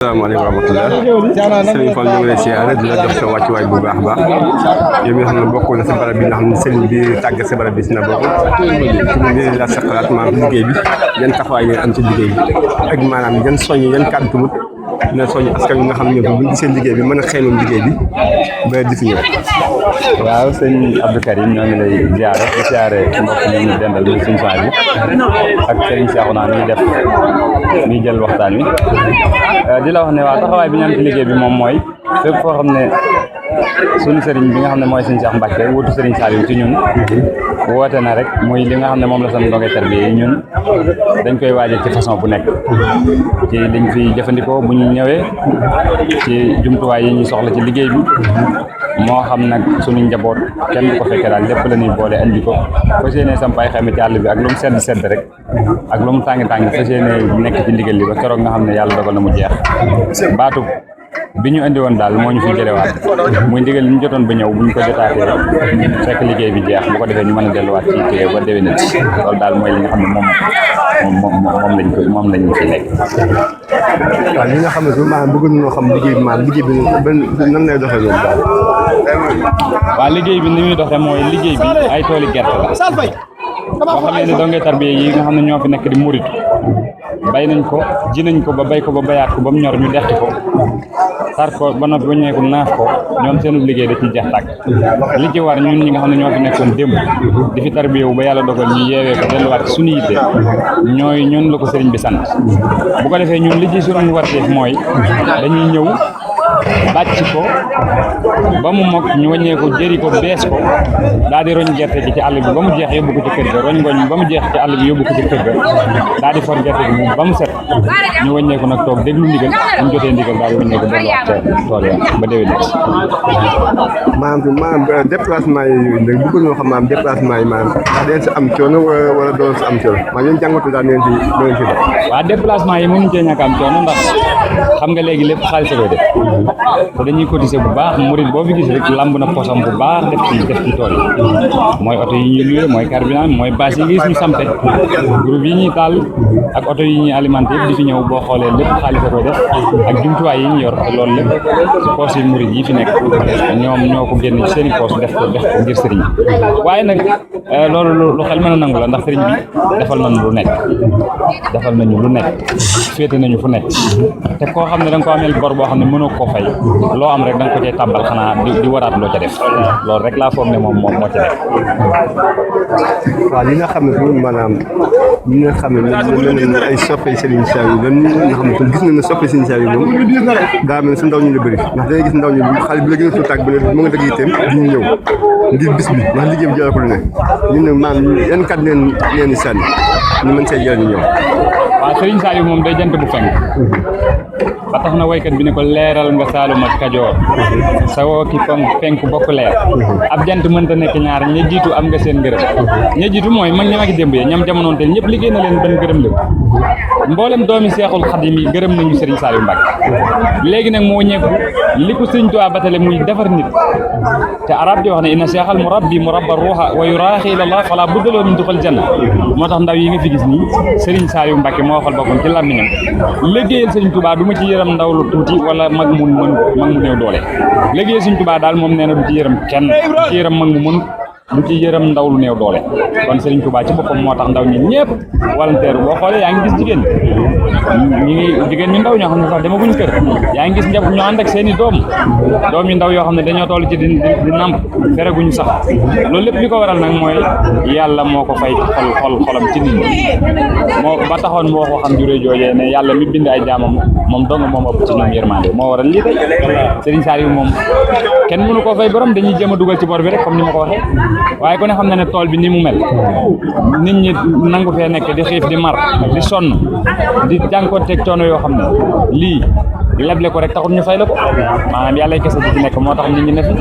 Assalamualaikum warahmatullah Serigne Fall ñu ngi lay siyaare di la jox sa wàccuwaay bu baax a baax yow mi nga xam ne bokk na si barab bi nga xam ne Serigne bi tàggat si barab bi si na bokk ñu la sa xalaat maanaam liggéey bi yan taxawaay ngeen am ci liggéey bi ak maanaam yan soññ yan kàddu tamit dina soññ askan wi nga xam ne bu ñu gisee liggéey bi mën a xeeloon liggéey bi ba di fi ñëw. waaw sëñ Abdou Karim ñoo ngi lay ziare mbokk mi ñu dendal muy sëñ Fall bi ak sëriñ Cheikhouna mi def mi jël waxtaan wi di la wax ne waaw taxawaay bi ñu am ci liggéey bi moom mooy fépp foo xam ne suñu sëriñ bi nga xam ne mooy sëñ Cheikh Mbacke wutu sëriñ Saliou ci ñun woote na rek muy li nga xam ne moom la san ndonge tarbiya yi ñun dañ koy waajal ci façon bu nekk ci liñ fi jëfandikoo bu ñu ñëwee ci jumtuwaay yi ñuy soxla ci liggéey bi moo xam nag suñu njaboot kenn du ko fekke daal lépp la ñuy boole andi ko fas yéene sampaay xame ci àll bi ak lu mu sedd rek ak lu mu tàng fas yéene nekk ci ndigal li ba keroog nga xam ne yàlla dogal na mu jeex baatu bi ñu andi woon daal moo ñu fi jëlewaat muy ndigal li ñu jotoon ba ñëw bu ñu ko jotaatee fekk liggéey bi jeex bu ko defee ñu mën a delluwaat ci téye ba déwénati loolu daal mooy li nga xam ne moom lañ fi nekk. waaw li nga xam ne maanaam bëgg nañoo xam liggéey bi maanaam liggéey bi nan lay doxee loolu daal. waaw liggéey bi ni muy doxee mooy liggéey bi ay tooli gerte la boo xamee ne dongee tarbiya yi nga xam ne ñoo fi nekk di muritu bay nañ ko ji nañ ko ba bay ko ba bayaat ko ba mu ñor ñu deqi ko tar ko ba noppi waññeeku naaf ko ñoom seenu liggéey da ciy jeex tàkk li ci war ñun ñi nga xam ne ñoo fi nekkoon démb di fi tarbiya wu ba yàlla dogal ñu yeewee ko delluwaat ci suñu yitte ñooy ñun la ko sëriñ bi sant bu ko defee ñun li ci suñu warteef mooy dañuy ñëw bàcc ko ba mu mokk ñu wàññee ko jëri ko bees ko daal di roñ gerte gi ci àll bi ba mu jeex yóbbu ko ci kër ga roñ ngooñ ba mu jeex ci àll bi yóbbu ko ci kër ga daal di for gerte gi ba mu set ñu wàññee ko nag toog déglu ndigal bu ñu jotee ndigal daal di wàññee ko delluwaat ca tool ya ba déwén maanaam déplacement yi nag bëgg ñoo xam maanaam déplacement yi maanaam ndax deen si am coono wala doon si am coono maa ngeen jàngatu daal ngeen ci def waaw déplacement yi mënuñ cee ñàkk am coono ndax xam nga léegi lépp xaalis koy def te dañuy cotiser bu baax murid boo fi gis rek lamb na posam bu baax def ci tool yi mooy oto yi ñuy luye mooy carburant mooy bâche yi nga gis ñu sampe groupe yi ñuy taal ak oto yi ñuy alimenté yëpp di fi ñëw boo xoolee lépp xaalis koy def ak jumtuwaay yi ñu yor te loolu lépp ci poos yi murid yi fi nekk ñoom ñoo ko génn ci seen i poos def ko ngir sëriñ bi waaye nag loolu lu xel mën a nangu la ndax sëriñ bi defal nañu lu nekk féete nañu fu nekk te koo xam ne da nga ko ameel bor boo xam ne mënoo koo fay loo am rek da nga ko cay tàmbal xanaa di waraat loo ca def loolu rek laa foog ne moom moo ci nekk. waaw li nga xam ne maanaam ñi nga xam ne ñoom ay soppe Serigne Saliou lan nga xam ne gis nañ ne soppe Serigne Saliou moom daa mel ne su ndaw ñu la bëri ndax dangay gis ndaw ñu xale bi la gën a tuutaag ba mu nga dëgg itam di ñu ñëw ngir bis bi ndax liggéey bi jëlee ko lu ne ñun ne maanaam yan kat leen di sànni ñu mën see jël ñu ñëw. waaw Serigne Saliou moom day jant bu fenk ba tax na waykat bi ne ko leeral nga Saalum ak Kajoor sa woo ki penku bokk leer ab jant mënta nekk ñaar ña jiitu am nga seen ngërëm ña jiitu mooy mag ña magi démb ya ñam jamonoon teel ñëpp liggéey na leen ban gërëm leen mboolem doomi Seexul Xadim yi gërëm nañu Serigne Saliou Mbacke léegi nag moo ñeeku li ko Serigne Touba batale muy defar nit te arab di wax ne inna seexal murabbi murabba ruuxa wa yuraaxi ilallah fala buddaloo min duxal janna moo tax ndaw yi nga fi gis nii Serigne Saliou Mbacke moo waxal boppam ci làmmiñam liggéeyal Serigne Touba du ma ci yërëm ndaw lu tuuti wala mag mu néew doole liggéeyal Serigne Touba daal moom nee na du ci yërëm kenn du ci yërëm mag mu mën du ci yërëm ndaw lu néew doole kon Serigne Touba ci boppam moo tax ndaw ñi ñëpp volontaire boo xoolee yaa ngi gis jigéen ñu ndaw ñoo xam ne sax demaguñ kër yaa ngi gis njaboot ñoo ànd ak seen i doom yu ndaw yoo xam ne dañoo toll ci di namp fereguñu sax loolu lépp li ko waral nag mooy yàlla moo ko fay xolam ci nit ñi moo ba taxoon moo ko xam juree joojee ne yàlla mi bind ay jaamam moom dong moom ëpp ci ñoom yërmande moo waral lii tey Serigne Saliou moom kenn mënu koo fay borom dañuy jéem a dugal ci bor bi rek comme ni ma ko waxee waaye ku ne xam na ne tool bi ni mu mel nit ñi nangu fee nekk di xiif di mar di sonn di jànkoonteeg coono yoo xam ne lii leble ko rek taxul ñu fay la ko maanaam yàllay kese ji ci nekk moo tax nit ñi ne fi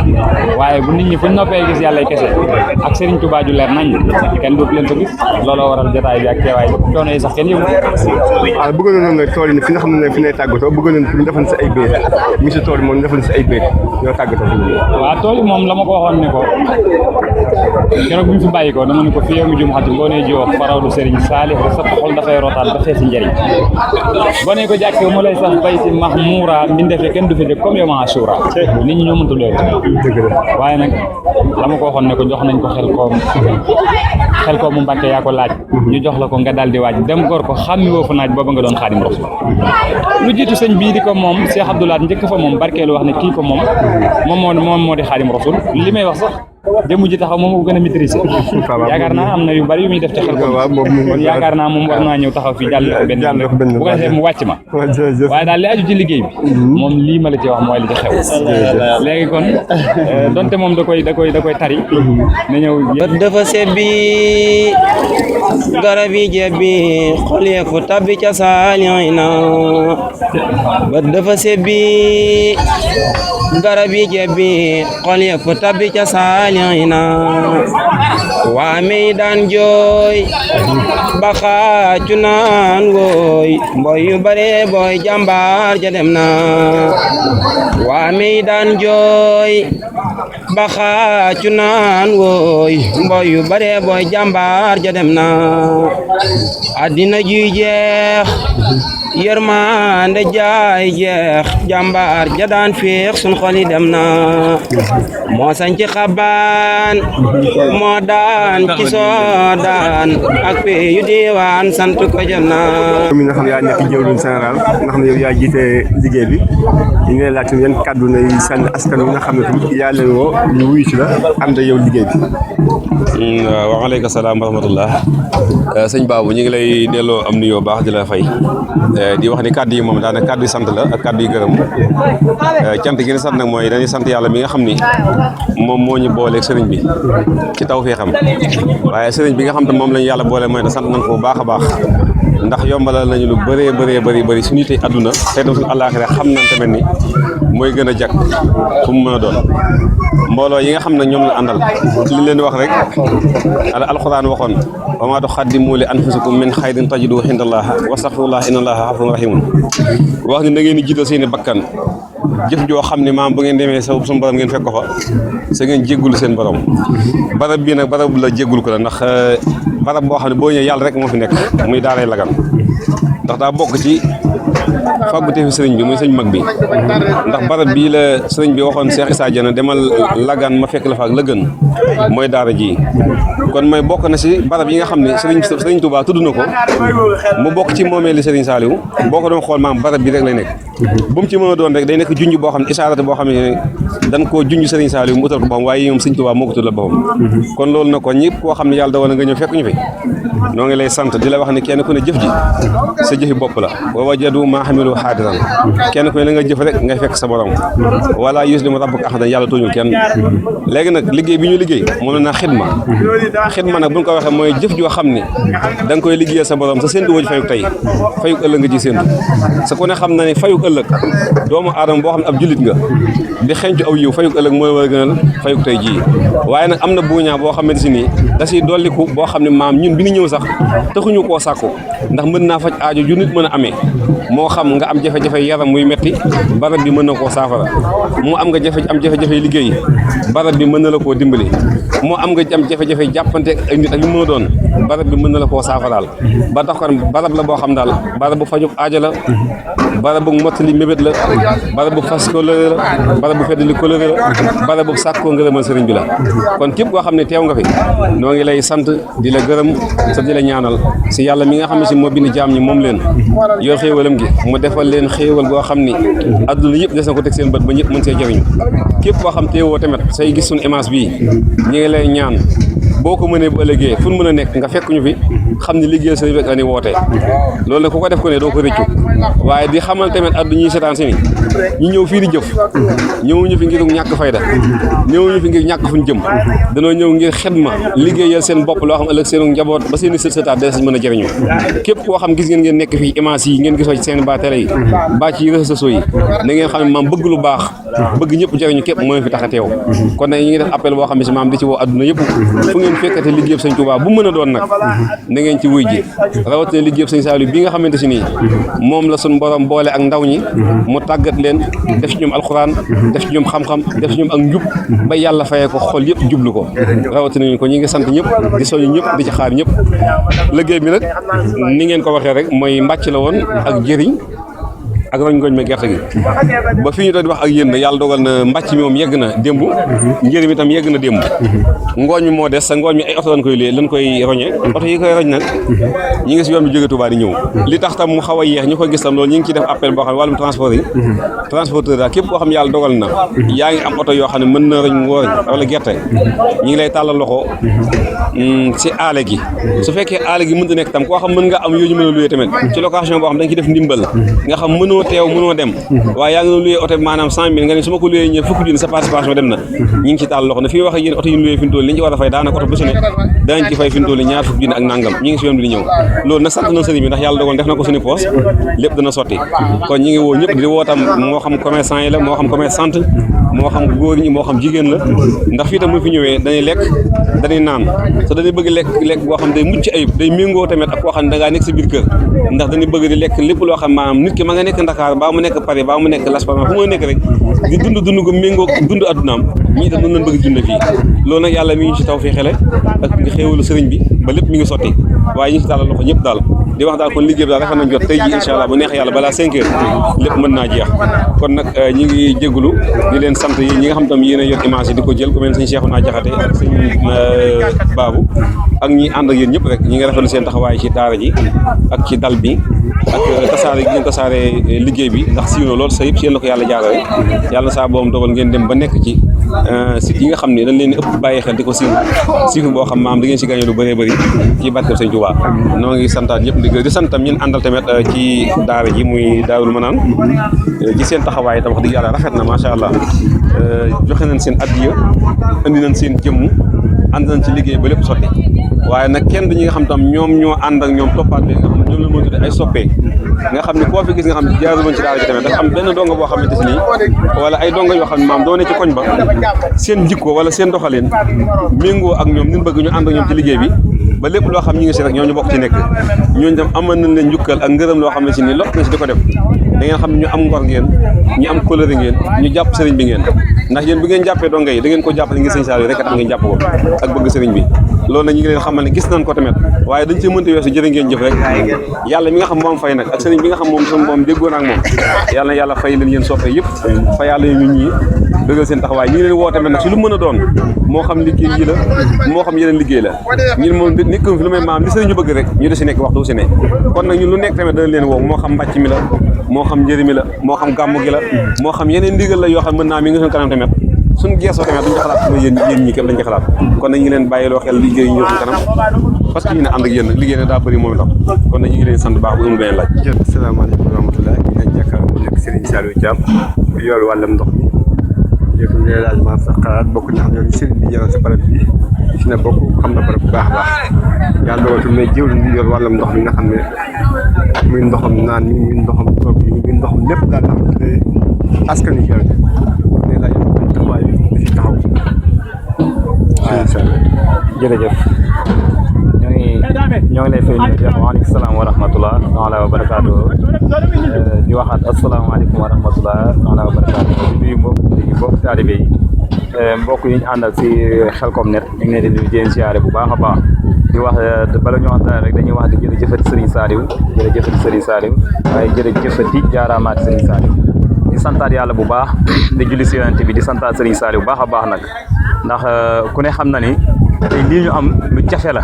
waaye bu nit ñi fuñ noppee gis yàllay kese ak Serigne Touba ju leer nañ kenn dootu leen ko gis looloo waral jotaay bi ak teewaay coono yi sax kenn yëngu. waaw bëgg nañu nag tool yi fi nga xam ne fi ngay tàggatoo bëgg nañu ñu defal si ay béy monsieur tool yi moom ñu defal si ay béy ñoo tàggatoo. waaw tool yi moom la ma ko waxoon ne ko keroog bi ñu fi bàyyi ko dama ne ko fi yow mi jum xati boo nee jiwoo farawlu Serigne Saliou sa xol dafay rotaat ba feesi njëriñ boo nee ko jàkkee mu lay sax bay si muura mbindeef kenn du fi def comme yow ma suura nit ñi ñoo mënta loolu waaye nag la ma ko waxoon ne ko jox nañ ko xel koom mu Mbàkke yaa ko laaj ñu jox la ko nga daal di waaj dem gor ko xàmmi woo fa naaj booba nga doon Xaadim Rasul lu jiitu sëñ bii di ko moom Cheikh Abdoulaye njëkk fa moom barkeelu wax ne kii ko moom moo di Xaadim Rasul li may wax sax jëmm ji taxaw moom ko gën a maîtriser yaakaar naa am na yu bari yu muy def ci xel ko kon yaakaar naa moom war naa ñëw taxaw fii jàll ko benn bu ko defee mu wàcc ma waaye daal li aju ci liggéey bi moom lii ma la ci wax mooy li ci xew léegi kon donte moom da koy tari na ñëw dafa sebbi garab yi jebbi xol ye fu tabbi ca saaliy na ba dafa sebbi garab yi jebbi xol ye fu tabbi ca saaliy na waa mi daan jooy ba xaacu naan wooy mboy yu bare boy jàmbaar ja dem na waa mi daan jooy ba xaacu naan wooy mboy yu bare boy jàmbaar ja dem na àddina juy jeex yërmande jaay jeex jàmbaar ja daan féex sun xol yi dem na moo sañ ci xabaan moo daan ci soodaan ak pe yu diwaan sant ko jëm na mi nga xam yaa nekk jëwriñ général nga xam ne yow yaa jiite liggéey bi ñu ngi lay laaj yan kàddu nay sànni askan wi nga xam ne tamit yaa leen woo ñu wuyu ci la ànd yow liggéey bi. waaw waaleykum salaam wa rahmatullah sëñ Babou ñu ngi lay delloo am nuyoo baax di la fay di wax ni kàddu yi moom daanaka kàddu yi sant la ak kàddu yi gërëm cant gi ne sant nag mooy dañuy sant yàlla mi nga xam ni moom moo ñu booleeg sëriñ bi ci taw fee xam waaye sëriñ bi nga xam te moom lañu yàlla boole mooy ne sant nañ ko bu baax a baax ndax yombalal nañu lu bëri suñu tey àdduna tey tam suñu àllaaxira xam nañ tamit ni mooy gën a jag fu mu mën a doon mbooloo yi nga xam ne ñoom la àndal li leen wax rek alxuraan waxoon wa maa tuqaddimu li anfusikum min xayrin tajiduhu indallah wastaghfirullah inna allaha ghafurun rahimun wax ni da ngeen di jiital seeni bakkan jëf joo xam ne maam bu ngeen demee sa suñu borom ngeen fekk ko fa sa ngeen jéggul seen borom barab bii nag barab la jéggul ko la ndax barab boo xam ne boo ñëwee yàlla rek moo fi nekk muy daaray Lagan ndax daa bokk ci fàggu teefi sëriñ bi muy sëñ mag bi ndax barab bii la sëriñ bi waxoon Cheikh Issa Diène demal Lagan ma fekk la fa ak la gën mooy daara ji kon mooy bokk na si barab yi nga xam ne sëriñ Touba tudd na ko mu bokk ci moomeeli sëriñ Saliou boo ko doon xool maam barab bi rek lay nekk bu mu ci mën a doon rek day nekk junj boo xam ne isaarate boo xam ne dañ koo junj sëriñ Saliou mu utal ko boppam waaye moom sëriñ Touba moo ko tuddal boppam kon loolu na ko ñëpp koo xam ne yàlla dogal na nga ñëw fekk ñu fi noo ngi lay sant di la wax ne kenn ku ne jëf ji sa jëfi bopp la wa wajadu maa hamilu haadiran kenn ku ne la nga jëf rek ngay fekk sa borom wala yuslimu rabbuka ahadan yàlla tooñul kenn léegi nag liggéey bi ñu liggéey moom la naa xidma nag bu ñu ko waxee mooy jëf joo xam ne da nga koy liggéeyal sa borom sa séntu woo ci fayuk tey fayuk ëllëg nga ci séntu sa ku ne xam na ne fayuk ëllëg doomu aadama boo xam ne ab jullit nga di xencu aw yiw fayuk ëllëg mooy war a gënal fayuk tey jii waaye nag am na buuñaa boo xamante si nii da siy dolliku boo xam ne maam ñun bi ñu ñëw sax taxuñu koo sàkku ndax mën naa faj aajo ju nit mën a amee moo xam nga am jafe-jafe yaram muy metti barab bi mën na koo saafara moo am nga jafe-jafe liggéey barab bi mën na la koo dimbali moo am nga am jafe-jafe jàppante ak nit ak li mën a doon barab bi mën na la koo saafaraal ba tax kon barab la boo xam daal barab bu fajub aajo la barab bu mottali mébét la barab bu fas kóllëre la barab bu feddali kóllëre la barab bu sàkkoo ngërëmal sëriñ bi la kon képp koo xam ne teew nga fi noo ngi lay sant di la gërëm sa di la ñaanal si yàlla mi nga xam ne si moo bind jaam ñi moom leen yor xéewalam gi mu defal leen xéewal goo xam ni adduna yëpp des na ko teg seen bët ba ñëpp mën see jëriñu képp koo xam teewoo tamit say gis suñu image bii ñu ngi lay ñaan boo ko mënee bu ëllëgee fu mu mën a nekk nga fekk ñu fi xam ne liggéeyal sëriñ bi ani wootee loolu nag ku ko def ko ne doo ko rëccu waaye di xamal tamit adduna ñuy seetaan si ni ñu ñëw fii di jëf ñëwuñu fi ngir ñàkk fayda ñëwuñu fi ngir ñàkk fuñ jëm danoo ñëw ngir xidma liggéeyal seen bopp loo xam ëllëg seen njaboot ba seen i sëtaat des mën a jëriñu képp koo xam gis ngeen nekk fii image yi ngeen gisoo ci seen ba télé yi ba ci réseaux sociaux yi na ngeen xam ne maam bëgg lu baax bëgg ñëpp jëriñu képp moo fi tax a teew kon nag ñu ngi def appel boo xam ne si maam di ci woo adduna yëpp fu ngeen fekkate liggéeyam sëñ Touba bu mën a doon nag na ngeen ci wuy ji rawatina liggéeyam sëñ Saliou bi nga xamante si nii moom la suñ borom boole ak ndaw ñi mu tàggat leen def ci ñoom alxuraan def ci ñoom xam-xam def ci ñoom ak njub ba yàlla fayee ko xol yëpp jublu ko rawatina ñu ko ñi ngi sant ñëpp di soñu ñëpp di ci xaar ñëpp liggéey bi nag ni ngeen ko waxee rek mooy mbàcc la woon ak jëriñ ak roñ ngooñ ma gerte gi ba fi ñu doon wax ak yéen yàlla dogal na mbàcc mi moom yegg na démb njëri mi tam yegg na démb ngooñ mi moo des sa ngooñ mi ay oto lañ koy roñe oto yi koy roñ nag ñi ngi si yoon bi jóge Touba di ñëw li tax tam mu xaw a yeex ñu koy gis tam loolu ñi ngi ciy def appel boo xam ne wàllum transport yi transporteur daal képp koo xam ne yàlla dogal na yaa ngi am oto yoo xam ne mën na roñ ngooñ wala gerte ñi ngi lay tàllal loxo si aale gi su fekkee aale gi mënta nekk tam koo xam mën nga am yooyu ñu mën a luyee tamit ci location boo xam da nga ci def ndimbal nga xam mënoo teew mënoo dem waaye yaa ngi doon luyee oto bi maanaam 100 000 nga ne su ma ko luyee ñëw fukki junni sa participation dem na ñi ngi ci tàll loxo ne fii wax ak yéen oto yi ñu luyee fi mu toll li ñu ci war a fay daanaka oto bu su ne danañ ci fay fi mu toll ñaar fukki junni ak nangam ñi ngi si yoon bi di ñëw loolu nag sant na sëriñ bi ndax yàlla dogal def na ko suñu poos lépp dana sotti kon ñi ngi woo ñëpp di woo tam moo xam commerçant yi la moo xam commerçante moo xam góor ñi moo xam jigéen la ndax fii tam mu fi ñëwee dañuy lekk dañuy naan te dañuy bëgg lekk boo xam day mucc ayib day méngoo tamit ak koo xam ne da ngaa nekk sa biir kër ndax dañuy bëgg di lekk lépp loo xam maanaam nit ki ma nga nekk Dakar baa mu nekk Paris baa mu nekk Las Palmas fu mu nekk rek di dund ko méngoo dund addunaam ñii tam noonu lañ bëgg dund fii loolu nag yàlla mi ngi ci taw fii xele ak nga xéewalu sëriñ bi ba lépp mi ngi sotti waaye ñu ngi ci tàllal loxo ñëpp daal di wax daal kon liggéey bi daal rafet nañ jot tey ji incha allah bu neex yàlla balaa 5 heures lépp mën naa jeex kon nag ñi ngi jégalu di leen sant yi ñi nga xam tam yéen a yor image yi di ko jël ku mel ne sëñ Cheikhouna Diakhaté ak sëñ Babou ak ñi ànd ak yéen ñëpp rek ñi ngi rafetlu seen taxawaay ci daara ji ak ci dal bi ak tasaare gi ngeen tasaare liggéey bi ndax siiw na lool sa yëpp si yéen la ko yàlla jaarale yàlla na saa boom dogal ngeen dem ba nekk ci site yi nga xam ne dañ leen ëpp bàyyi xel di ko siiw boo xam maam da ngeen si gagné lu bëree bëri ci barkeb sëñ Touba noo ngi santaat ñëpp di sant tam ñun àndal tamit ci daara ji muy Daarul Manaan ci seen taxawaay tam wax dëgg yàlla rafet na macha allah joxe nañ seen addiya indi nañ seen jëmm ànd nañ ci liggéey ba lépp sotti waaye nag kenn ñi nga xam tam ñoom ñoo ànd ak ñoom toppaat leen nga xam ne ñoom la moo tuddee ay soppee nga xam ne koo fi gis nga xam ne jaarul woon ci daara ji tamit dafa am benn donga boo xamante si nii wala ay donga yoo xam ne maam doo ne ci koñ ba seen jikko wala seen doxalin méngoo ak ñoom nin bëgg ñu ànd ak ñoom ci liggéey bi ba lépp loo xam ñi ngi si rek ñoom ñu bokk ci nekk ñooñu tam amal nañ leen njukkal ak ngërëm loo xam ne si nii lot na si di ko def da ngeen xam ne ñu am ngor ngeen ñu am kóllëre ngeen ñu jàpp sëriñ bi ngeen ndax yéen bu ngeen jàppee donga yi da ngeen ko jàppale ngir sëñ Saliou rek tax ngeen jàpp ko ak bëgg sëriñ bi loolu nag ñu ngi leen xamal ne gis nañ ko tamit waaye dañ cee mënta weesu jërë ngeen jëf rek yàlla mi nga xam moom fay nag ak sëriñ bi nga xam moom déggoo ak moom yàlla na yàlla fay leen yéen soppe yëpp fa yàlla ñun ñii dëggal seen taxawaay ñu ngi leen woo tamit nag si lu mën a doon moo xam liggéey yi la moo xam yeneen liggéey la ñun moom nekk fi lu may maam li sëriñ ñu bëgg rek ñu de si nekk waxtu si ne kon nag ñun lu nekk tamit dana leen woo moo xam mbàcc mi la moo xam njëri mi la moo xam gàmmu gi la moo xam yeneen ndigal la yoo xam mën naa mi nga suñu kanam tamit suñ geesoo tamit duñ ko xalaat suma yéen ñii képp lañ ko xalaat kon nag ñu ngi leen bàyyiloo xel liggéey yi ñëw suñu kanam parce que ñu ne ànd ak yéen liggéey ne daa bëri moom itam kon nag ñu ngi leen sant baax bu amul beneen laaj asalaamaaleykum wa rahmatulah ñu ngi jàkkaar mu nekk Serigne Saliou Thiam yor wàllam ndox mi yëpp ñu laaj ma sa xalaat bokk na xam ne Serigne bi jaral sa barab bi si na bokk xam na barab bu baax a baax yàlla dogal fi may jëw di yor wàllam ndox mi nga xam ne muy ndoxam naan mi muy ndoxam toog yi muy ndoxam lépp daal xam ne askan wi jël ne laaj taxawaay bi fi taxaw jërëjëf ñoo ngi lay fay ñu jox waaleykum salaam wa rahmatullah wa barakaatu di waxaat asalaamaaleykum wa rahmatullah wa barakaatu di nuyu mbokk taalibe yi mbokk yi ñu àndal si Xelcom Net ñu ngi leen di leen siyaare bu baax a baax di wax bala ñu wax dara rek dañuy wax di jërëjëfati Serigne Saliou jërëjëfati Serigne Saliou waaye jërëjëfati jaaraamaat Serigne Saliou di santaat yàlla bu baax di julli si yonent bi di santaat Serigne Saliou bu baax a baax nag ndax ku ne xam na ni tey lii ñu am lu jafe la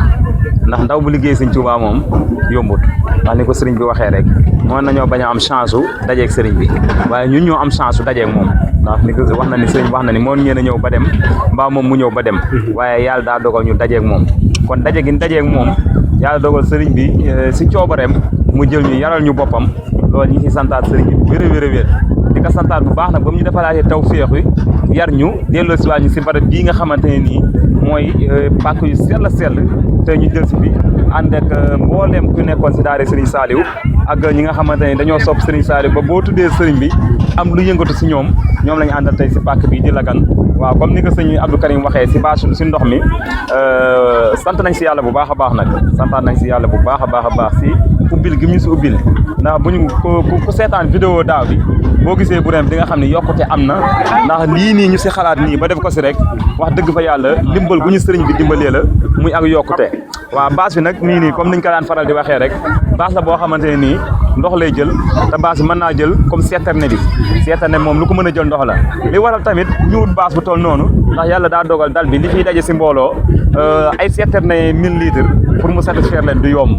ndax ndaw bu liggéey Sëriñ Tuubaa moom yombut ndax ni ko sëriñ bi waxee rek mën nañoo bañ a am chance u dajeeg sëriñ bi waaye ñun ñoo am chance u dajeeg moom ndax ni ko wax na ni sëriñ wax na ni moo ngeen a ñëw ba dem mbaa moom mu ñëw ba dem waaye yàlla daa dogal ñu dajeeg moom kon daje gi dajeeg moom yàlla dogal sëriñ bi si coobareem mu jël ñu yaral ñu boppam loolu ñu si santaat sëriñ bi wér a wér a wér di ko santaat bu baax nag ba mu ñu defalaatee taw féex wi yar ñu delloo si waa ñu si barab bii nga xamante ne nii mooy pàkk yu sell sell te ñu jël si fi ànd ak mbooleem ku nekkoon si daara Serigne Saliou ak ñi nga xamante ne dañoo sopp Serigne Saliou ba boo tuddee Serigne bi am lu yëngatu si ñoom lañu àndal tey si pàkk bi di Lagane waaw comme ni ko sëñ Abdou Karim waxee si bâche si ndox mi sant nañ si yàlla bu baax a baax nag santaat nañ si yàlla bu baax a baax si ubbil gi ñu si ubbil ndax bu ñu ku seetaan vidéo daaw bi boo gisee bu ren di nga xam ne yokkute am na ndax lii nii ñu si xalaat nii ba def ko si rek wax dëgg fa yàlla dimbal gu ñu sëriñ bi dimbalee la muy ak yokkute waaw bâche bi nag nii comme niñ ko daan faral di waxee rek bâche la boo xamante ne nii ndox lay jël te bâche bi mën naa jël comme citerne bi citerne moom lu ko mën a jël ndox la li waral tamit ñu wut bâche bu toll noonu ndax yàlla daa dogal dal bi li fiy daje si mbooloo ay citerne 1000 litres pour mu satisfaire leen du yomb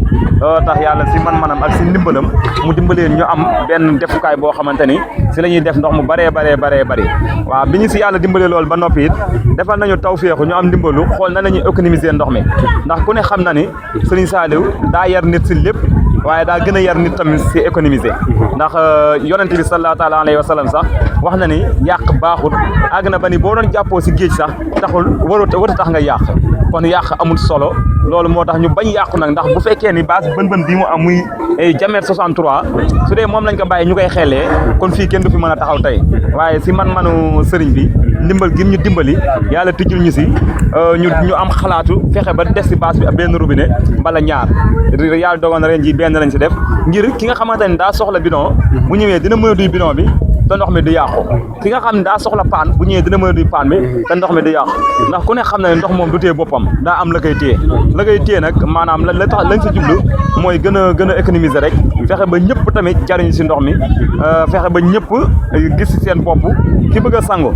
tax yàlla si man-manam ak si ndimbalam mu dimbaleen ñu am benn defukaay boo xamante ni si la ñuy def ndox mu bëree bëri waaw bi ñu si yàlla dimbalee loolu ba noppi it defal nañu tawféexu ñu am ndimbalu xool na la ñuy économiser ndox mi ndax ku ne xam na ni Serigne Saliou daa yar nit si lépp waaye daa gën a yar nit tamit si économiser ndax yonent bi sallallahu taala alayhi wa sallam sax wax na ni yàq baaxul àgg na ba ni boo doon jàppoo si géej sax taxul warut tax nga yàq kon yàq amul solo loolu moo tax ñu bañ yàqu nag ndax bu fekkee ni base bën bi mu am muy diamètre 63 su dee moom lañ ko bàyyi ñu koy xeelee kon fii kenn du fi mën a taxaw tey waaye si manu sëriñ bi ndimbal gi ñu dimbali yàlla tijjul ñu si ñu am xalaatu fexe ba des si base bi ab benn robinet mbala ñaar yàlla dogal na ren ji benn lañ si def ngir ki nga xamante ni daa soxla bidon bu ñëwee dina mën a duy bidon bi te ndox mi du yàqu ki nga xam ne daa soxla paan bu ñëwee dina mën a duy paan bi te ndox mi du yàqu ndax ku ne xam na ne ndox moom du téye boppam daa am la koy téye nag maanaam la tax lañ sa jublu mooy gën a économiser rek fexe ba ñëpp tamit jariñ si ndox mi fexe ba ñëpp gis si seen bopp ki bëgg a sangu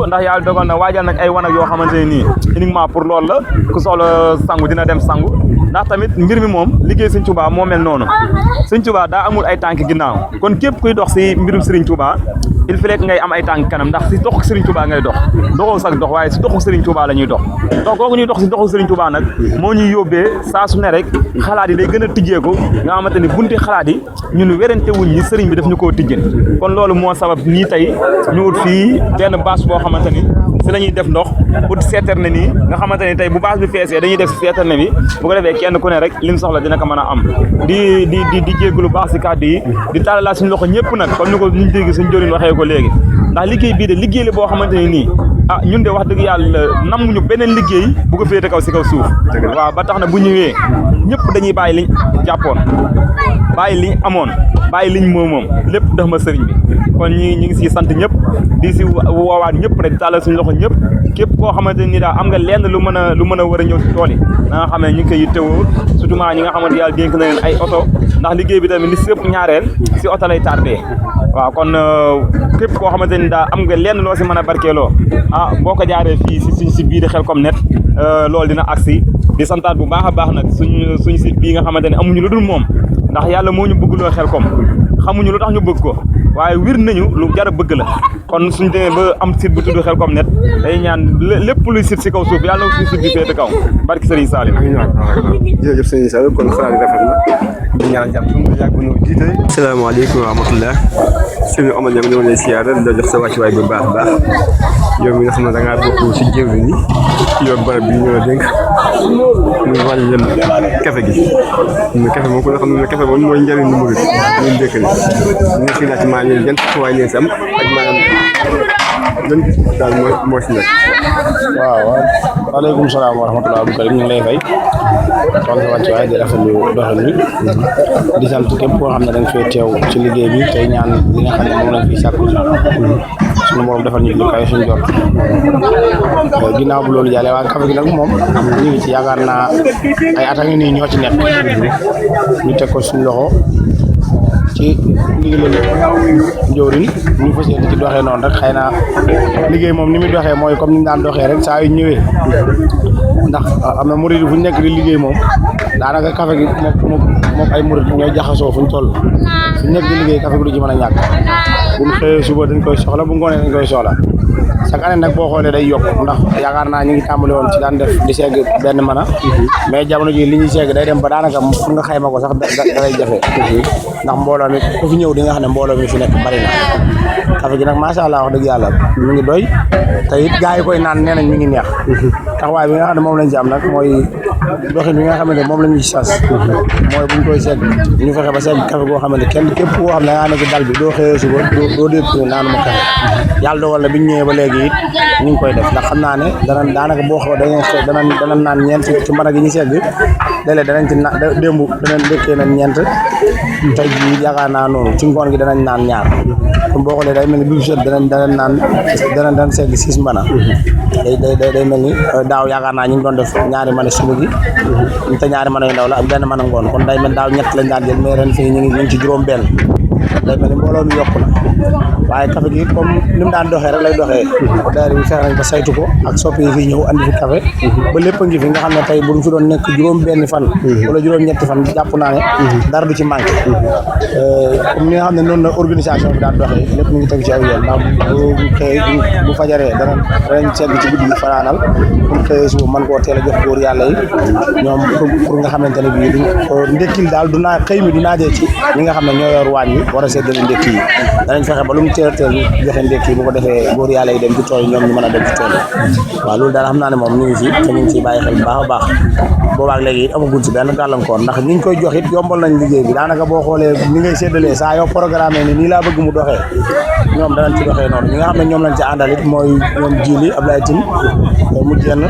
ndax yàlla dogal na waajal nag ay wanag yoo xamante ne nii uniquement pour loolu la ku soxla sangu dina dem sangu ndax tamit mbir mi moom liggéey Sëriñ Tuubaa moo mel noonu Sëriñ Tuubaa daa amul ay tànk ginnaaw kon képp kuy dox si mbirum Sëriñ Tuubaa il faut que ngay am ay tànk kanam ndax si doxu Serigne Touba ngay doxoo sax dox waaye si doxu Serigne Touba la ñuy dox donc kooku ñuy dox si doxu Serigne Touba nag moo ñuy yóbbee saa su ne rek xalaat yi day gën a tijjeeku nga xamante ni bunti xalaat yi ñun werante wuñ ñi Serigne bi daf ñu koo tijjeen kon loolu moo sabab nii tey ñu wut fii benn bâche boo xamante ni si la ñuy def ndox pour citerne nii nga xamante ni tey bu bâche bi feesee dañuy def si citerne bi bu ko defee kenn ku ne rek lim soxla dina ko mën a am di jéggulu baax si kàddu yi di tàllalaat suñu loxo ñëpp nag comme ni ko ñu dégg suñu jëriñ waxee ko léegi ndax liggéey bii de liggéey la boo xamante ne nii ñun de wax dëgg yàlla namuñu beneen liggéey bu ko féete kaw si kaw suuf waaw ba tax na bu ñëwee ñëpp dañuy bàyyi liñ jàppoon bàyyi liñ amoon bàyyi liñ moom lépp def ma sëriñ bi kon ñi ngi siy sant ñëpp di si woowaat ñëpp rek di tàllal suñu loxo ñëpp képp koo xamante ni daal am nga lenn lu mën a war a ñëw si tool yi da nga xam ne ñu ngi koy yittewoo surtout ñi nga xamante yàlla dénk na leen ay oto ndax liggéey bi tamit li si ëpp ñaareel si oto lay tardé waaw kon képp koo xamante ni daal am nga lenn loo si mën a barkeeloo boo ko jaaree fii si biir Khelcom Net loolu dina agsi di santaat bu baax a baax nag suñ site bii nga xamante ne amuñu lu dul moom ndax yàlla moo ñu bëgg loo Khelcom xamuñu lu tax ñu bëgg ko waaye wir nañu lu jar a bëgg la kon suñ demee ba am site bu tudd Khelcom Net day ñaan lépp luy site si kaw suuf yàlla na suñu site bi féete kaw barki Serigne Salim. jërëjëf Serigne Salim kon xalaat yi rafet na di ñaan jàmm suñu yàgg nu jiite. asalaamaaleykum wa rahmatulah suñu Omar Niang ñoo lay siyaare la jox sa wàccuwaay bu baax a baax yow mi nga xam ne da ngaa bokk si jëwriñ yi yor barab bi ñoo dénk muy wàllum café gi café moom ku nga xam ne café moom mooy njëriñ lu mu rëdd ñun dëkk ni ñu si laaj maa leen jant waaye leen si am ak maanaam lan daal moo si nekk. waaw waaleykum salaam wa rahmatulah Abdou Karim ñu ngi lay fay kon sa wàccuwaay di rafetlu doxal bi di sant képp koo xam ne da nga fee teew ci liggéey bi tey ñaan li nga xam ne moom lañ fiy sàkku suñu moom defal ñu lu kaay suñu jot ginnaaw bu loolu jàllee waa café gi nag moom ñu ngi ci yaakaar naa ay at a ngi nii ñoo ci nekk ñu teg ko suñu loxo ci ndigal njëwriñ ñu fas yéene ci doxee noonu rek xëy na liggéey moom ni muy doxee mooy comme ni ñu daan doxee rek saa yu ñëwee ndax am na murid fu ñu nekk di liggéey moom daanaka café gi moom ay murid ñooy jaxasoo fu ñu toll fu ñu nekk di liggéey café gi du ci mën a ñàkk bu ñu xëyee suba dañ koy soxla bu ngoonee dañ koy soxla chaque année nag boo xoolee day yokk ndax yaakaar naa ñu ngi tàmbali woon ci daan def di segg benn mën a mais jamono ji li ñuy segg day dem ba daanaka pour nga xayma ko sax dalay jafe ndax mbooloo mi ku fi ñëw di nga xam ne mbooloo mi fi nekk bari na café gi nag macha allah wax dëgg yàlla mi ngi doy te it gars yi koy naan nee nañ mi ngi neex taxawaay bi nga xam ne moom lañ ci am nag mooy doxin bi nga xamante moom la ñuy sas mooy buñ koy segg ñu fexe ba segg café goo xamante kenn képp koo xam ne da ngaa nekk dal bi doo xëyee suba doo dégg naanu ma café yàlla dogal na biñ ñëwee ba léegi it ñu ngi koy def ndax xam naa ne daanaka boo xoo danañ naan ñeent ci mën a gi ñu segg léeg-léeg danañ ci démb danañ dëkkee nañ ñeent tey jii yaakaar naa noonu ci ngoon gi danañ naan ñaar kon boo xoolee day mel ni bi set danañ segg 6 mbana day mel ni daaw yaakaar naa ñu ngi doon def ñaari mane suba gi te ñaari mane yu ndaw la ak benn mane ngoon kon day mel daaw ñett lañ daan jël mais ren fii ñu ngi ci juróom benn day mel ni mbooloo mi yokku na waaye café gi comme ni mu daan doxee rek lay doxee daayira bi fexe nañ ba saytu ko ak soppi yi fii ñëw andi fi café ba lépp a ngi fi nga xam ne tey bu ñu fi doon nekk juróom benn fan wala juróom ñetti fan jàpp naa ne dara du ci manqué comme ni nga xam ne noonu la organisation bi daan doxee lépp ñu ngi teg ci aw yoon ndax bu xëyee bu fajaree danañ segg ci guddi gi fanaanal bu xëyee suba mën koo teel a jox góor yàlla yi ñoom pour nga xamante ne bii ndékkil daal du naa xëy mi du naajee ci ñi nga xam ne ñoo yor waañ bi war a séddale ndékki yi danañ fexe ba lu mu teel joxe ndékki yi bu ko defee góor yàlla yi dem ci tool yi ñoom ñu mën a dem ci tool yi waaw loolu daal xam naa ne moom ñu ngi fi te ñu ngi ciy bàyyi xel bu baax a baax boobaak léegi it amaguñ ci benn gàllankoor ndax ñi ñu koy jox it yombal nañ liggéey bi daanaka boo xoolee ni ngay séddalee saa yow programme ni nii laa bëgg mu doxee ñoom danañ ci doxee noonu ñi nga xam ne ñoom lañ ci àndal it mooy ñoom Jili Ablaye Tine mu jenn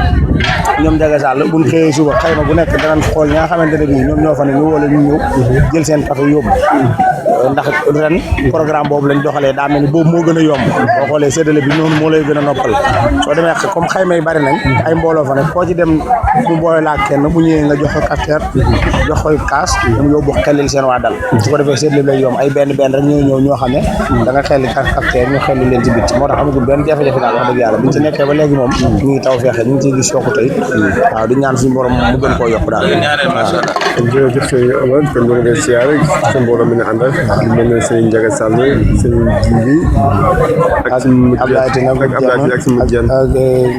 ñoom Jaga Sall buñ xëyee suba xëy na bu nekk danañ xool ñi nga xamante ne bii ñoom ñoo fa ne ñu wala ñu ñëw jël seen café yóbbu ndax ren programme boobu lañ doxalee daa mel ni boobu moo gën a yomb boo xoolee séddale bi noonu moo lay gën a noppal soo demee comme xayma yi bari nañ ay mbooloo fa ne koo ci dem mu boole laa kenn bu ñëwee nga jox ko cafetière jox koy kaas mu yóbbu xelil seen waa dal su ko defee séddale bi lay yomb ay benn rek ñoo ñoo xam ne da nga xelli cafetière ñu xelli leen ci bitti moo tax amagul benn jafe-jafe daal wax dëgg yàlla biñ ci nekkee ba léegi moom ñu ngi taw feexe ñu ngi ciy gis yokkute it waaw di ñaan suñu borom mu gën koo yokk daal jërëjëf sëñ Omar kon ñu ngi siyaare sa mbooloo mi ne àndal di mel ne sëñ Ndiaga Sall sëñ Jili ak Ablaye Tine ak suñu jën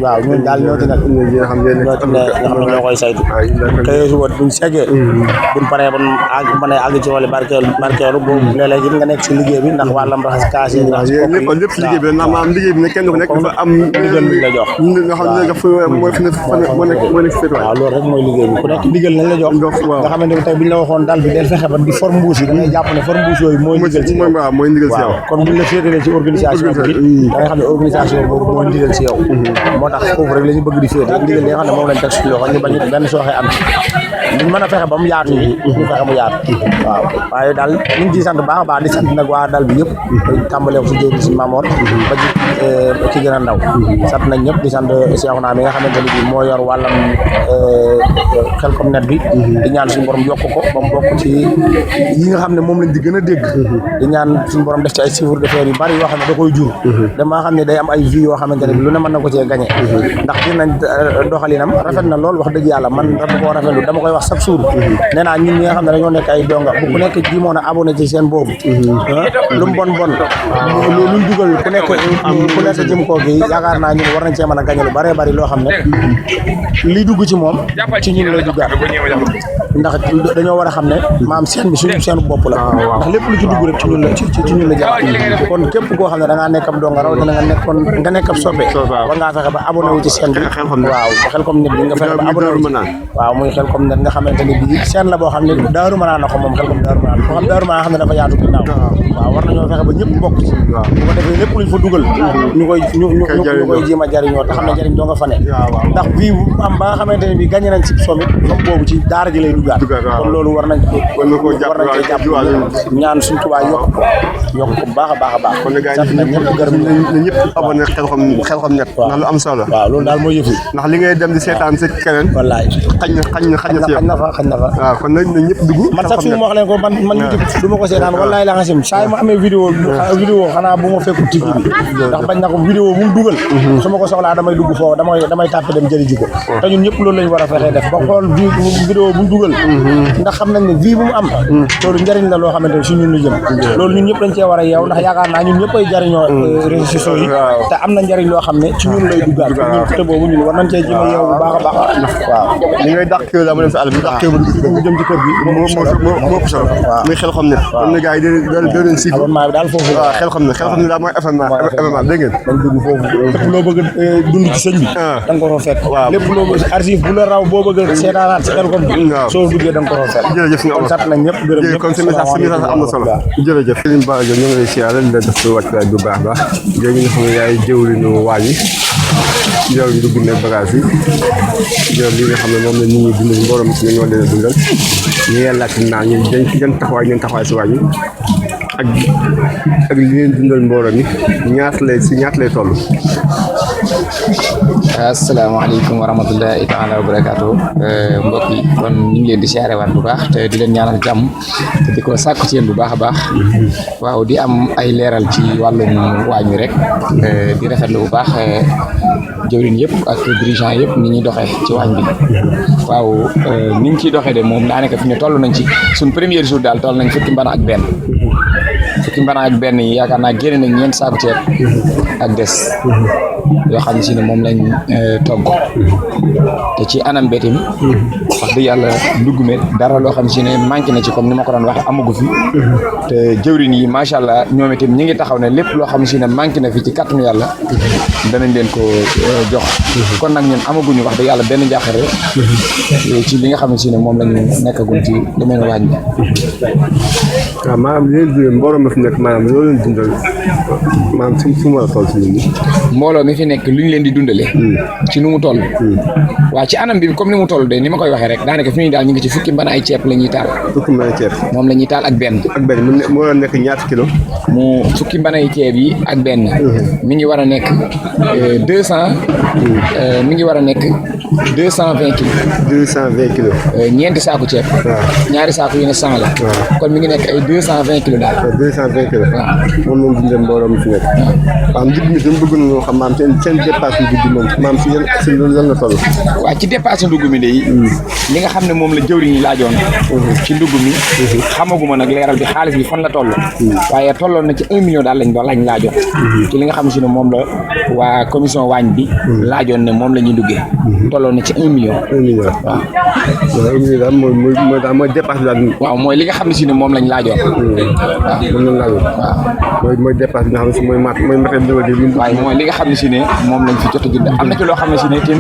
waaw ñun daal ñoo ci nekk nga xam ne ñoo koy saytu xëyee suba buñ seggee buñ paree ban àgg ci wàllu barkeelu boobu léeg-léeg it nga nekk si liggéey bi ndax wàllam raxas kaas yi lépp si liggéey bi ndax maanaam liggéey bi ne kenn ku nekk dafa am ndigal bi la jox nga xam ne mooy fi nekk féet waaw loolu rek mooy liggéey bi ku nekk ndigal nañ la jox nga xamante ne tey buñ la waxoon dal bi del fexe ba di forme mbuus yi da ngay jàpp ne forme mbuus yooyu mooy ndigal ci yow mooy ndigal ci yow kon buñ la féetalee ci organisation bi da nga xam ne organisation boobu mooy ndigal ci yow moo tax foofu rek la ñu bëgg di féete ndigal li nga xam ne moom lañ teg suñu loxo ñu bañ benn sooxee am duñ mën a fexe ba mu yaatu ñu fexe mu yaatu waaw waaye daal ñu ngi ciy sant baax a baax di sant nag waa dal bi yëpp tàmbalee ko si jëw si Mamor ba ci gën a ndaw sant nañ ñëpp di sant Cheikhouna mi nga xamante ne bii moo yor wàllam Xelcom net bi di ñaan suñu borom yokk ko ba mu bokk ci yi nga xam ne moom lañ di gën a dégg di ñaan suñu borom def ci ay chiffre d'affaires yu bari yoo xam ne da koy jur damaa xam ne day am ay vues yoo xamante ne bi lu ne mën na ko cee gagné ndax dinañ doxalinam rafet na lool wax dëgg yàlla man dama koo rafetlu dama koy wax chaque jour nee naa ñun ñi nga xam ne dañoo nekk ay donga bu ku nekk ji moon a abonné ci seen boobu lu mu bon luñ dugal ku nekk jëm koo gi yaakaar naa ñun war nañ cee mën a gagné lu bëree bëri loo xam ne li dugg ci moom ci ñun lay duggaat ndax dañoo war a xam ne maam seen bi suñu seen bopp la ndax lépp lu ci dugg rek ci ñun la jàpp kon képp koo xam ne da ngaa nekk ab donga raw dina nga nekk ab soppe war ngaa fexe ba abonné wu ci seen bi waaw Xelcom net bi nga fexe ba abonné wu ci waaw muy Xelcom net nga xamante ne bii seen la boo xam ne Daaru Manaan na ko moom Xelcom Daaru Manaan boo xam Daaru Manaan xam ne dafa yaatu ginnaaw waaw war nañoo fexe ba ñëpp bokk ci bu ko defee lépp luñ fa dugal ñu koy jéem a jariñoo te xam ne jariñ doo nga fa ne ndax bii am ba nga xamante ne bii gagné nañ ci somme boobu ci daara ji lay duggaat kon loolu war nañ cee jàpp ñaan suñ Tuubaa yokk ko baax a baax a baax kon gars yi ñëpp gërëm ñëpp abonné Xelcom net ndax lu am solo waaw loolu daal mooy yëf yi ndax li ngay dem di seetaan si keneen wallaay xañ na fa waaw kon nag ñëpp dugg man sax suñu ma wax leen ko man YouTube du ma ko seetaan wallaay la nga sim saa yi ma amee vidéo xanaa bu ma fekkul TV bi ndax bañ na ko vidéo bu mu dugal su ma ko soxlaa damay dugg foofu damay tàppe dem jëli ji ko te ñun ñëpp loolu lañ war a fexee def ba xool vidéo bu mu dugal ndax xam nañ ne vie bu mu am loolu njëriñ la loo xamante ne si ñun lu jëm loolu ñun ñëpp dañ cee war a yeew ndax yaakaar naa ñun ñëpp ay jariñoo réseaux sociaux yi te am na njëriñ loo xam ne ci ñun lay duggaat ñun côté boobu ñun war nañ cee jéem a yeew bu baax a baax waaw li ngay dàq kër dama dem si àll bi dàq kër bu jëm ci kër gi moo ëpp solo muy Xelcom net kon ne gars yi da leen si abonnement bi daal foofu waaw Xelcom net daal mooy événement dégg ngeen dañ dugg foofu lépp loo bëgg a dund ci sëñ bi da nga ko fa fekk lépp loo bëgg archive bu la raw boo bëgg a seetaanaat si Xelcom bi soo duggee da nga ko fa fekk jërëjëf nga sant nañ ñëpp gërëm ñëpp kon sa message am na solo jërëjëf Serigne Bara Diop ñu ngi lay siyaare la def wàccuwaay bu baax baax léegi nga xam ne yaay jëwriñu waañ yi yow ñu dugg ne bagage yi yow li nga xam ne moom la nit ñi dundal mbooloo mi si ñoo leen a dundal ñu yàlla ak naa ñu dañ ci gën taxawaay ngeen taxawaay si waañ yi ak li ngeen dundal mbooloo mi ñaata lay toll. asalaamaaleykum wa rahmatullahi taala wa barakaatu mbokk yi kon ñu ngi leen di siyaare waat bu baax te di leen ñaanal jàmm te di ko sàkku ci yéen bu baax a baax waaw di am ay leeral ci wàllum waañ wi rek di rafetlu bu baax jëwriñ yëpp ak dirigeant yëpp ni ñuy doxee ci waañ bi waaw ni ñu ciy doxee de moom daanaka fi ñu toll nañ ci suñ premier jour daal toll nañ fukki mbana ak benn yi yaakaar naa génne nañ ñeent saaku ceeb ak des yoo xam ne si ne moom lañ togg te ci anam betim wax dëgg yàlla ndugg mi dara loo xam ne si ne manqué na ci comme ni ma ko doon waxee amagu fi te jëwriñ yi macha allah ñoom itam ñi ngi taxaw ne lépp loo xam ne si ne manqué na fi ci kàttanu yàlla danañ leen ko jox kon nag ñun amaguñu wax dëgg yàlla benn njaaxare ci li nga xam ne si ne moom lañu nekkagul ci li mel ne waañ bi waaw maanaam li leen dundal mbooloo ma fi nekk maanaam loolu leen dundal maanaam fu mu war a toll si nit ñi mbooloo mi fi nekk lu ñu leen di dundale ci nu mu toll waaw ci anam bi comme ni mu toll de ni ma koy waxee rek daanaka fi ñu daal ñu ngi ci fukki mbana ay ceeb la ñuy taal moom la ñuy taal ak benn mu war a nekk ñaata kilo mu fukki mbana ay ceeb yi ak benn mi ngi war a nekk 200 mi ngi war a nekk 220 kilos ñeenti saaku ceeb ñaari saaku yu ne 100 la kon mi ngi nekk ay 220 kilos daal 220 kilos moom lañ dundal mbooloo mi fi nekk waaw njëg mi dama bëgg nañoo xam maam seen dépasse ndugg moom maam si yéen si lan la toll waaw ci dépasse ndugg mi de li nga xam ne moom la jëwriñ yi laajoon ci ndugg mi xamaguma nag leeral bi xaalis bi fan la toll waaye tolloon na ci 1 million daal lañ laajoon ci li nga xam ne si ne moom la waa commission waañ bi laajoon ne moom la ñuy duggee tolloon na ci 1 million waaw 1 million daal mooy dépasse bi daal waaw mooy li nga xam ne si ne moom lañ laajoon waaw mooy dépasse bi nga xam ne si mooy matériel waaye mooy li nga xam ne si ne moom lañ fi jot a jënd am na ci loo xam ne si ne tim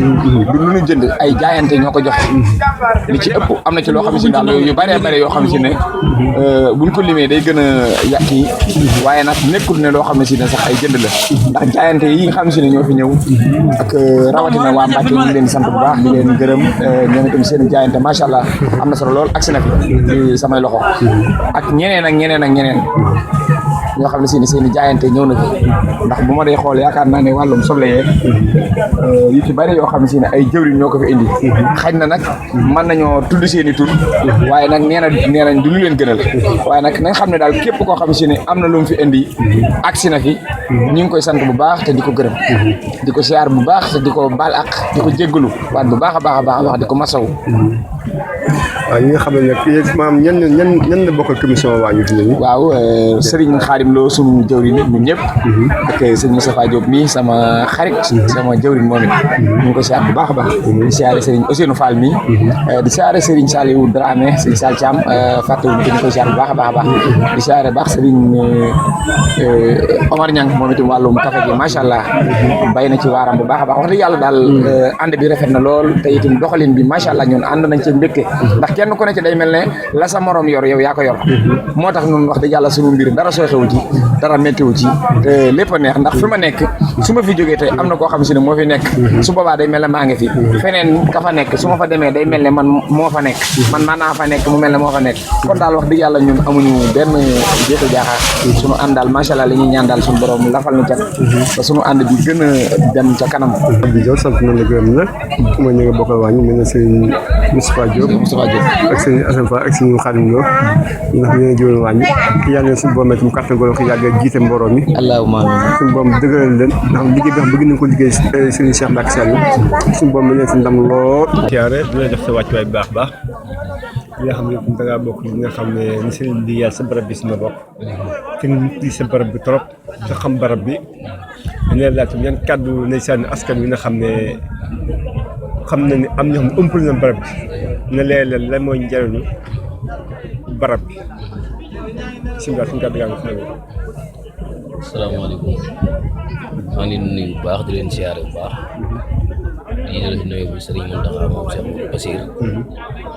du lu ñu jënd ay jaayante ñoo ko joxe li ci ëpp am na ci loo xam ne si daal yu bëree bëri yoo xam ne si ne buñ ko limee day gën a yàq yi waaye nag nekkul ne loo xam ne si ne sax ay jënd la ndax jaayante yi nga xam ne si ne ñoo fi ñëw ak rawatina waa Mbacke ñu ngi leen sant bu baax di leen gërëm ñoom itam seen jaayante macha allah am na solo lool agsi na fi ci samay loxo ak ñeneen ñoo xam ne si ne seen i jaayante ñëw na fi ndax bu ma dee xool yaakaar naa ne wàllum soble yeeg yu ci bari yoo xam ne si ne ay jëwriñ ñoo ko fi indi xañ na nag mën nañoo tudd seen i tur waaye nag nee nañ du lu leen gënal waaye nag na nga xam ne daal képp koo xam ne si ne am na lu mu fi indi agsi na fi ñu ngi koy sant bu baax te di ko gërëm di ko siyaar bu baax te di ko baal ak di ko jéggalu waat bu baax a baax di ko masawu waaw ñi nga xam ne nag maam ñan la bokkal commission waa ñu fi ne waaw Serigne Khadim Lo suñu jëwriñ ñun ñëpp ak sëñ Moustapha Diop mi sama xarit sama jëwriñ moom it ñu ngi ko siyaar bu baax a baax di siyaare Serigne Ousseynou Fall mi di siyaare Serigne Saliou Dramé Serigne Sall Thiam fàttewuñ ko ñu koy siyaar bu baax a baax di siyaare baax Serigne Omar Niang moom itam wàllum café gi macha allah bay na ci waaram bu baax a baax wax dëgg yàlla daal ànd bi rafet na lool te itam doxalin bi macha allah ñun ànd nañ ci mbégte ndax kenn ku ne ci day mel ne la sa morom yor yow yaa ko yor moo tax ñun wax dëgg yàlla sunu mbir dara sooxewu ci dara méttiwu ci te lépp a neex ndax fi ma nekk su ma fi jógee tey am na koo xam si ne moo fi nekk su boobaa day mel ne maa ngi fi feneen ka fa nekk su ma fa demee day mel ne man moo fa nekk man naa fa nekk mu mel ne moo fa nekk kon daal wax dëgg yàlla ñun amuñu benn jéego jaaxaar sunu ànd daal macha allah li ñuy ñaan daal sunu borom lafal nu cat ba sunu ànd bi gën a dem ca kanam. di jox sant nañ la gërëm nag mooy ñu nga bokkal waa ñu mel ne sëñ Moustapha Diop ak sëñ Assane Fall ak sëñ Khadim Lo ndax ñu ngi jiwoon waa ñu yàlla na suñu borom itam kàttan ko yàgg jiite mbooloo mi allahumma amiin suñu borom dëgëral leen ndax liggéey bi xam bëgg nañ ko liggéey sëñ Cheikh Mbacke Sall suñu borom mi leen si ndam lool tiyaare dina jox sa wàccuwaay bu baax baax li nga xam ne da ngaa bokk li nga xam ne ni sëriñ bi yàlla sa barab bi si na bokk te nit sa barab bi trop te xam barab bi dañ leen laaj yan kàddu nay sànni askan wi nga xam ne xam na ni am na xam ne ëmpul na barab bi na leeral lan mooy njëriñu barab bi bisimilah suñu kàddu gaa ngi fi nekk. asalaamaaleykum maa ngi leen di nuyu bu baax di leen siyaare bu baax di leen nuyu bu Sëriñ Mountakha moom Cheikh Mouhamadou Bassir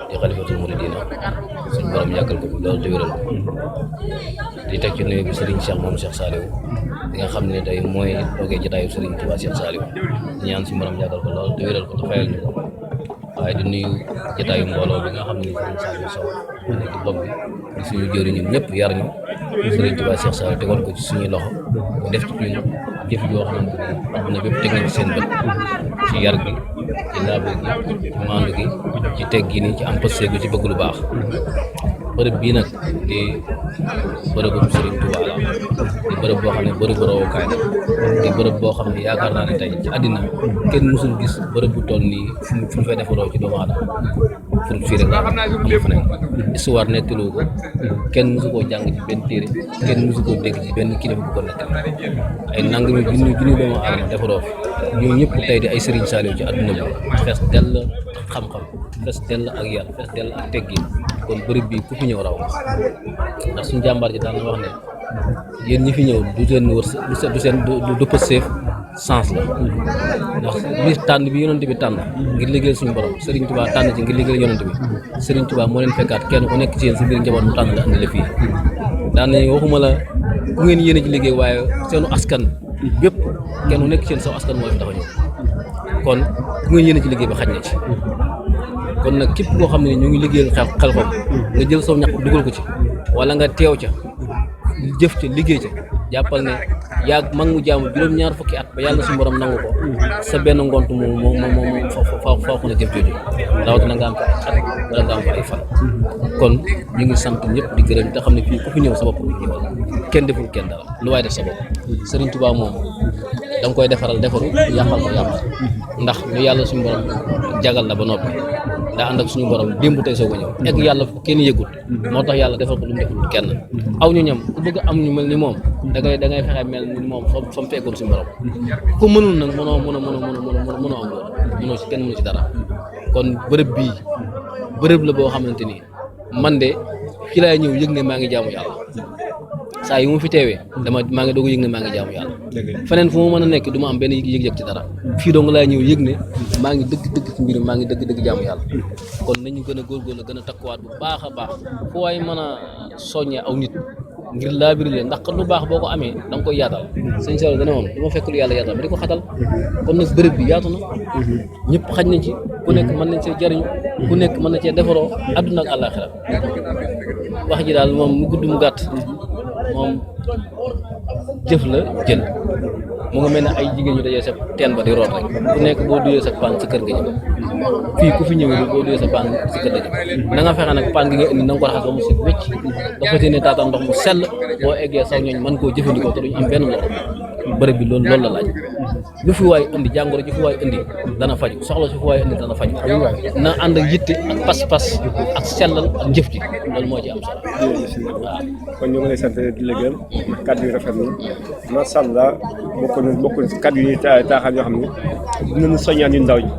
di xalifatul muridina suñu borom yàggal ko fi loolu te wéral ko di teg ci nuyu bu Sëriñ Cheikh moom Cheikh Saliou di nga xam ne tey mooy toogee jotaayu Sëriñ Touba Cheikh Saliou ñaan suñu borom yàggal ko loolu te wéral ko te fayal ñu ko waaye di nuyu jotaayu mbooloo bi nga xam ne Sëriñ Saliou Sow nekk ci bopp bi di suñu jëriñ ñun ñëpp yar ñu Serigne Touba Cheikh Saliou tegoon ko ci suñuy loxo mu def ci ñun jëf yoo xamante ne àdduna bépp teg nañ ci seen bët ci yar gi ci laabe gi ci maandu gi ci teg gi ni ci am posté gu ci bëgg lu baax bërëb bii nag di bërëbu Serigne Touba la di bërëb boo xam ne bërëbu rawukaay la di bërëb boo xam ne yaakaar naa ne tey ci àddina kenn mësul gis bërëb bu toll nii fu ñu fay defaroo ci doomu aadama pour fii rek am fa nekk histoire nettaloo ko kenn mësu koo jàng ci benn téere kenn mësu koo dégg ci benn kilifa bu ko nettal ay nangami junni doomu aadama defaroo fi ñoo ñëpp tey di ay Serigne Saliou ci àdduna bi fees dell xam-xam fees dell ak yàlla fees dell ak teggin kon bërëb bi ku fi ñëw raw ndax suñu jàmbaar ji daan na wax ne yéen ñi fi ñëw du seen wërsëg du seen du pëseef sens la ndax bi tànn bi yonent bi tànn ngir liggéeyal suñu borom Serigne Touba tànn ci ngir liggéeyal yonent bi Serigne Touba moo leen fekkaat kenn ku nekk ci yéen si biir njaboot mu tànn la andi la fii daan nañu waxuma la ku ngeen yéene ci liggéey waaye seenu askan bépp kenn ku nekk ci yéen saw askan moo fi tax a ñëw kon ku ngeen yéene ci liggéey ba xaj na ci kon nag képp koo xam ne ñu ngi liggéeyal Xelcom nga jël saw ñax dugal ko ci wala nga teew ca jëf ca liggéey ca jàppal ne yaa mag mu jaamu juróom-ñaar fukki at ba yàlla suñu borom nangu ko sa benn ngont moom faaw na jëf jooju rawatina nga am ko ay at wala nga am ko ay fan kon ñu ngi sant ñëpp di gërëm te xam ne fii ku fi ñëw sa bopp bi ñëwal kenn deful kenn dara lu waaye def sa bopp Serigne Touba moom da nga koy defaral defaru yàqal ko yàq ndax lu yàlla suñu borom jagal la ba noppi daa ànd ak suñu borom démb tey soo ko ñëw egg yàlla fu kenn yëgul moo tax yàlla defal ko lu mu deful kenn aw ñu ñam ku bëgg am ñu mel ni moom da ngay fexe mel ni moom fa mu fekkoon suñu borom ku mënul nag mënoo am loolu mënoo ci kenn mënu ci dara kon bërëb bii bërëb la boo xamante ni man de fi laay ñëw yëg ne maa ngi jaamu yàlla saa yu mu fi teewee maa ngi doog a yëg ne maa ngi jaamu yàlla feneen fu ma mën a nekk du ma am benn yëg-yëg ci dara fii dong laay ñëw yëg ne maa ngi dëgg ci mbir maa ngi dëgg jaamu yàlla kon nañu gën a góorgóorlu gën a takkuwaat bu baax a baax fu waay mën a soññee aw nit ngir laabiri leen ndax lu baax boo ko amee da nga koy yaatal sëñ Saliou dana woon du ma fekk lu yàlla yaatal ba di ko xatal kon nag bërëb bi yaatu na ñëpp xaj nañ ci ku nekk mën nañ see jariñu ku nekk mën na cee defaroo àdduna ak àllaaxira wax ji daal moom mu gudd mu gàtt moom jëf la jël mu nga mel ne ay jigéen ñu dajee sa teen ba di root rek ku nekk boo duyee sa paan sa kër nga jëm fii ku fi ñëwee boo duyee sa paan sa kër nga jëm na nga fexe nag paan gi nga indi na nga ko raxas ba mu set wécc dafa tee ne taataan ndox mu sell boo eggee saw ñooñ mën koo jëfandikoo te duñu am benn lor bërëb bi loolu la laaj lu fi waay indi jàngoro ji fi waay indi dana faju soxla su fi waay indi dana faju na ànd ak yitte ak pas-pas ak sellal ak jëf ji loolu moo ci am solo waaw kon ñu ngi lay sant di la gërëm kàddu yi rafet na macha allah bokk na kaddu yi taaxaan yoo xam ne dinañu soññaan yu ndaw ñi